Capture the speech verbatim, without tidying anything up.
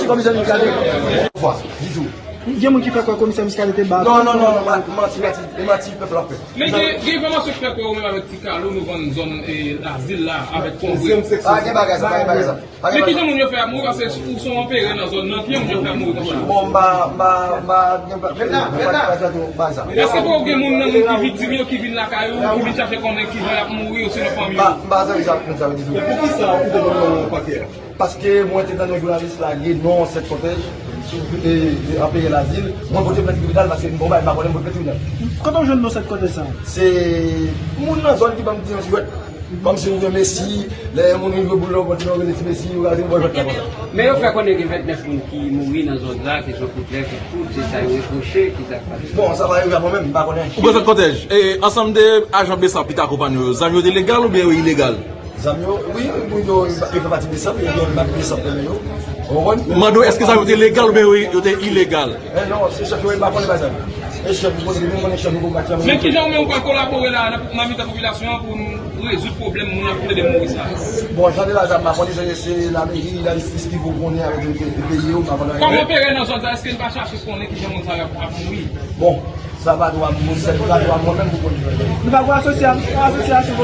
Komisè Muscadin. Fwa, ditou. Gen moun ki fè kwè komisè Muscadin te ba. Non, non, non, non, manti, manti, e manti pèp la fè. Men gen, gen enfòmasyon ki fè kwè ou menm avèk Ti Kalo nou vann zòn e Lazil la avèk Kongo. Pa gen bagay sa, pa gen bagay sa. Men ki jan moun yo fè ap mouri, paske ou se yon anperè nan zòn nan, ki jan moun yo fè ap mouri konsa? Bon, m pa, m pa, m pa, m pa, m pa, m pa, m pa, m pa, m pa, m pa, Èske pa gen moun nan moun ki viktim yo ki vin lakay ou, ki vin chache konnen ki jan y ap mouri, osino fanmi yo? M pa, m pa zanmi sa, moun sa yo ditou. Men poukisa ou te ban non pakè a? Paske mwen te tande yon jounalis lage non Sèt Kotèj, e, e, anperè Lazil. Mwen pote plent tribinal paske m bon bagay, m pa konnen, m pote plent tribinal. Kote w jwenn non Sèt Kotèj sa? Se moun nan zòn ki ban m ti yon jwèt. Kòmsi ou gen Mesi, lè yon moun rive boul nan pòt li, ou rele ti Mesi, ou rele ti bòy pòt la konsa. Men yo fè konnen gen vennèf moun ki mouri nan zòn la, kesyon kout lè, kout poud, se sa yo repwoche, ki sa k pase? Bon, sa pa rive a mwen menm, m pa konnen. Ou konn sa kòtèj, e, ansanm de ajan BSAP ki te akonpanye yo, zam yo te legal oubyen yo ilegal? Zam yo, wi, wi, yo, yo fè pati BSAP, yo gen bak BSAP nan men yo. Ou konprann? M mande w, èske zam yo te legal oubyen yo, yo te ilegal? Eh non, se chèf yo, m pa konnen bagay sa yo. E chèf, ou konnen, nou konnen chèf, nou konn pati a. Men kijan ou menm ou pral kolabore la nan, nan mitan popilasyon an pou n rezoud pwoblèm moun ap plede mouri sa? Bon, jan de bagay sa, m pa konnen, se, se lameri, lajistis ki pou konnen avèk peyi yo, m pa konnen. Kòm anperè nan zòn sa, èske n pa chache konnen kijan moun sa yo ap, ap mouri? Bon, sa pa dwa moun, se pa dwa mwen menm pou konnen. Nou pa gen asosyasyon, asosyasyon